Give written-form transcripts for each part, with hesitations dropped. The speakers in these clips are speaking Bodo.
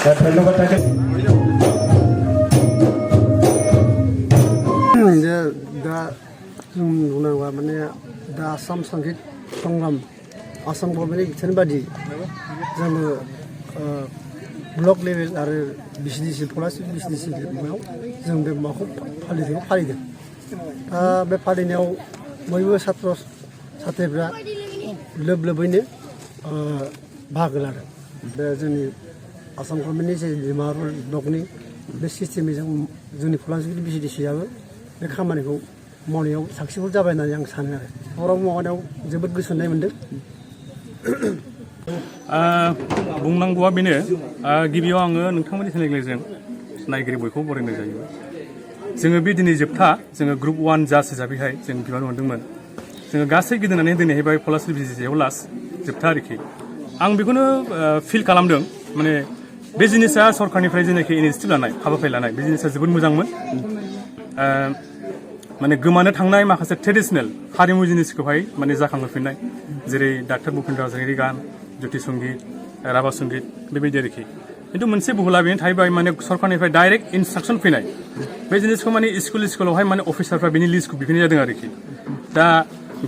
ধন্যবাদ থাকে दा जों नुनांगौआ माने दा आसाम संगीत संग्राम आसाम गभर्नमेन्टनि बिथोन बादि जोङो ब्लक लेभेल आरो भिसिडिसि पलासि भिसिडिसि लेभेलाव जों बे माबाखौ फालिदों दा बे फालिनायाव बयबो छात्र छात्रिफ्रा लोब लोबैनो बाहागो लादों बे जोंनि आसाम गभर्नमेन्टनि जे डिमापुर ब्लकनि बे सिस्टेमै जोंनि पलासि भिसिडिसिआबो बे खामानिखौ मावनायाव साक्सेसफुल जाबाय होननानै आं सानो आरो प्रग्राम मावनायाव जोबोद गोजोननाय मोन्दों बुंनांगौआ बेनो गिबियाव आङो नोंथांमोननि चेनेलजों नायगिरि बयखौबो बरायनाय जायो जोङो बे दिनै जोबथा जोङो ग्रुप 1 जाज हिसाबैहाय जों बिबान मोन्दोंमोन जोङो गासै गिदिंनानै दिनैहाय पलासि भिसिडिसिआव लास्ट जोबथा आरोखि आं बेखौनो फिल खालामदों माने बे जिनिसा सरकारनिफ्राय जेनाखि इनिसिएटिभ लानाय हाबाफारि लानाय बे जिनिसा जोबोद मोजांमोन माने गोमानो थांनाय माखासे ट्रेडिशनेल हारिमु जिनिसखौहाय माने जाखांहोफिननाय जेरै डाक्टर भुपेन्द्र हाजरिकानि गान ज्योति संगीत राभा संगीत बेबायदि आरोखि खिन्थु मोनसे बुहुला बेनो थाहैबाय माने सरकारनिफ्राय डाइरेक्ट इन्सट्राक्सन फैनाय बे जिनिसखौ माने स्कुलावहाय माने अफिसारफ्रा बेनि लिस्टखौ बिफिननाय जादों आरोखि दा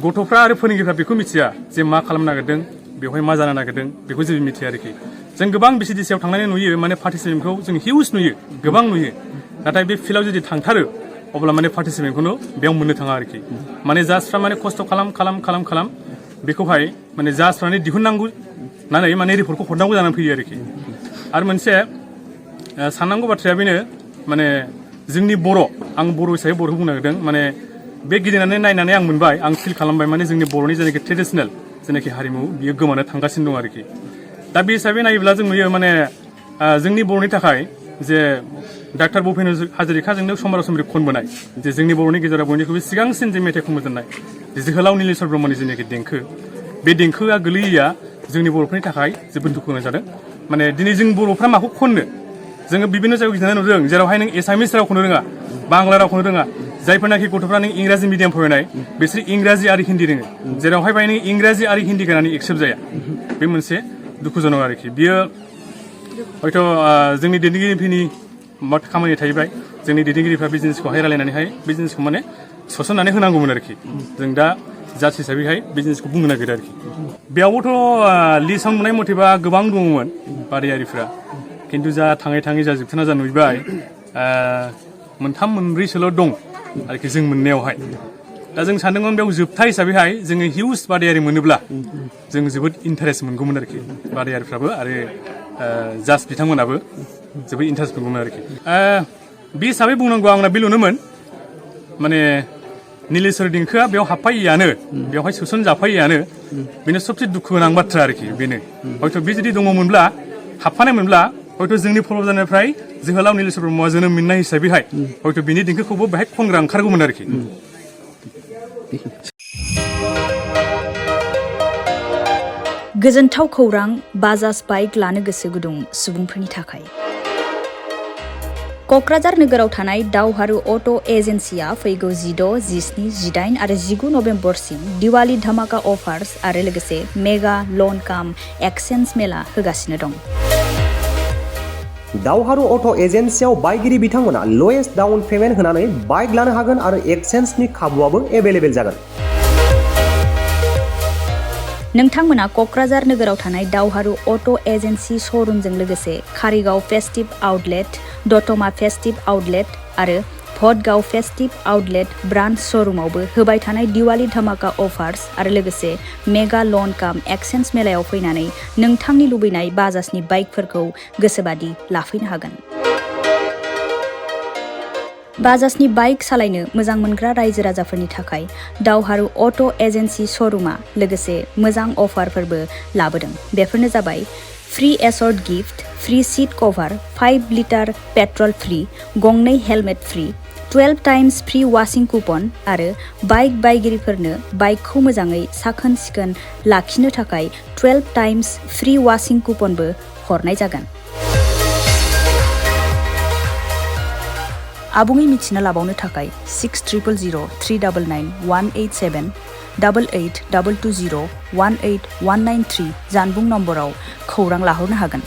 गथ'फ्रा आरो फोरोंगिरिफ्रा बेखौ मिथिया जे मा खालामनो नागिरदों बेवहाय मा जानो नागिरदों बेखौ जेबो मिथिया आरोखि जों गोबां भिसिडिसिआव थांनानै नुयो माने पार्टिसिपेन्टखौ जों हिउज नुयो गोबां नुयो नाथाय बे फिल्डआव जुदि थांथारो अब्ला माने पार्टिसिपेन्टखौनो बेयाव मोननो थाङा आरोखि माने जाजफ्रा माने खस्थ' खालाम बेखौहाय माने जाजफ्रानो दिहुननांगौ होननानै माने रिपर्टखौ हरनांगौ जानानै फैयो आरोखि आरो मोनसे साननांगौ बाथ्राया बेनो माने जोंनि आं बर' हिसाबै बर'खौ बुंनो नागिरदों माने बे गिदिंनानै नायनानै आं मोनबाय आं फिल खालामबाय माने जोंनि बर'नि जेनाखि ट्रेडिशनेल जेनाखि हारिमु बियो गोमानो थांगासिनो दं आरोखि दा बे हिसाबै नायोब्ला जों नुयो माने जोंनि बर'नि थाखाय जे डाक्टर भुपेन्द्र हाजरिकाजोंनो समबार समरि खनबोनाय जे जोंनि बर'नि गेजेराव बयनिख्रुइबो सिगांसिन जे मेथाइ खनबोजेननाय जोहोलाव नीलेश्वर ब्रह्मनि जेनाखि देंखो बे देंखोआ गोलैयैया जोंनि बर'फोरनि थाखाय जोबोद दुखु गोनां जादों माने दिनै जों बर'फ्रा माखौ खननो जोङो बिभिन्न जायगायाव गिदिंनानै नुदों जेरावहाय नों एसामिस रावखौनो रोङा बांला रावखौनो रोङा जायफोरनाखि गथ'फ्रा नों इंराजि मिडियाम फरायनाय बिसोर इंराजि आरो हिन्दी रोङो जेरावहाय बाय नों इंराजि आरो हिन्दी गानानै एक्सेप्ट जाया बे मोनसे दुखुजनक आरोखि बियो हयथ' जोंनि दैदेनगिरिफोरनि खामानि थाहैबाय जोंनि दैदेनगिरिफ्रा बे जिनिसखौहाय रायलायनानैहाय बे जिनिसखौ माने सोसननानै होनांगौमोन आरोखि जों दा जाज हिसाबैहाय बे जिनिसखौ बुंनो नागिरो आरोखि बेयावबोथ' लिस्टआव नुनाय मथेबा गोबां दङमोन बादायारिफ्रा खिन्थु जा थाङै जा जोबथाना जा नुबाय मोनथाम मोनब्रैसोल' दं आरोखि जों मोननायावहाय दा जों सानदोंमोन बेयाव जोबथा हिसाबैहाय जोङो हिउज बादायारि मोनोब्ला जों जोबोद इन्टारेस्ट मोनगौमोन आरोखि बादायारिफ्राबो आरो जाज बिथांमोनाबो जोबोद इन्टारेस्ट मोनगौमोन आरोखि बे हिसाबै बुंनांगौ आंना बेल'नोमोन माने नीलेश्वर देंखोआ बेयाव हाबफायैयानो बेवहाय सोसनजाफायैयानो बेनो सबसे दुखु गोनां बाथ्रा आरोखि बेनो हयथ' बे जुदि दङमोनब्ला हाबफानायमोनब्ला हयथ' जोंनि फल'जानायनिफ्राय जोहोलाव नीलेश्वर ब्रह्मआ जोनोम मोननाय हिसाबैहाय हयथ' बिनि देंखोखौबो बेहाय खनग्रा ओंखारगौमोन आरोखि गोजोनथाव खौरां बाजाज बाइक लानो गोसो गुदुं सुबुंफोरनि थाखाय क'क्राझार नोगोराव थानाय दावहारु अट' एजेन्सिया फैगौ 16, 17, 18 आरो 19 नभेम्बरसिम दिवाली धामाका अफार्स आरो लोगोसे मेगा लन काम एक्सचेन्ज मेला होगासिनो दं दावहारु अट' एजेन्सियाव बायगिरि बिथांमोना लवेस्ट डाउन पेमेन्ट होनानै बाइक लानो हागोन आरो एक्सचेन्जनि खाबुआबो एभेलेबेल जागोन नोंथांमोना क'क्राझार नोगोराव थानाय दावहारु अट' एजेन्सि श'रुमजों लोगोसे कारिगाव फेस्टिभ आउटलेट दतमा फेस्टिभ आउटलेट आरो भटगाव फेस्टिभ आउटलेट ब्रान्च श'रुमावबो होबाय थानाय दिवाली धामाका अफार्स आरो लोगोसे मेगा लन काम एक्सचेन्ज मेलायाव फैनानै नोंथांनि लुबैनाय बाजाजनि बाइकफोरखौ गोसोबादि लाफैनो हागोन बाजाजनि बाइक सालायनो मोजां मोनग्रा रायजो राजाफोरनि थाखाय दावहारु अट' एजेन्सि श'रुमा लोगोसे मोजां अफारफोरबो लाबोदों बेफोरनो जाबाय free assured gift free seat cover 5 litre petrol free गंनै helmet free 12 times free washing coupon आरो बाइक बायगिरिफोरनो बाइकखौ मोजाङै साखोन सिखोन लाखिनो थाखाय 12 टाइम्स फ्री वाशिं कुपनबो हरनाय जागोन आबुङै मिथिना लाबावनो थाखाय 60000399 187 88 220 18193 जानबुं नम्बराव खौरां लाहरनो हागोन।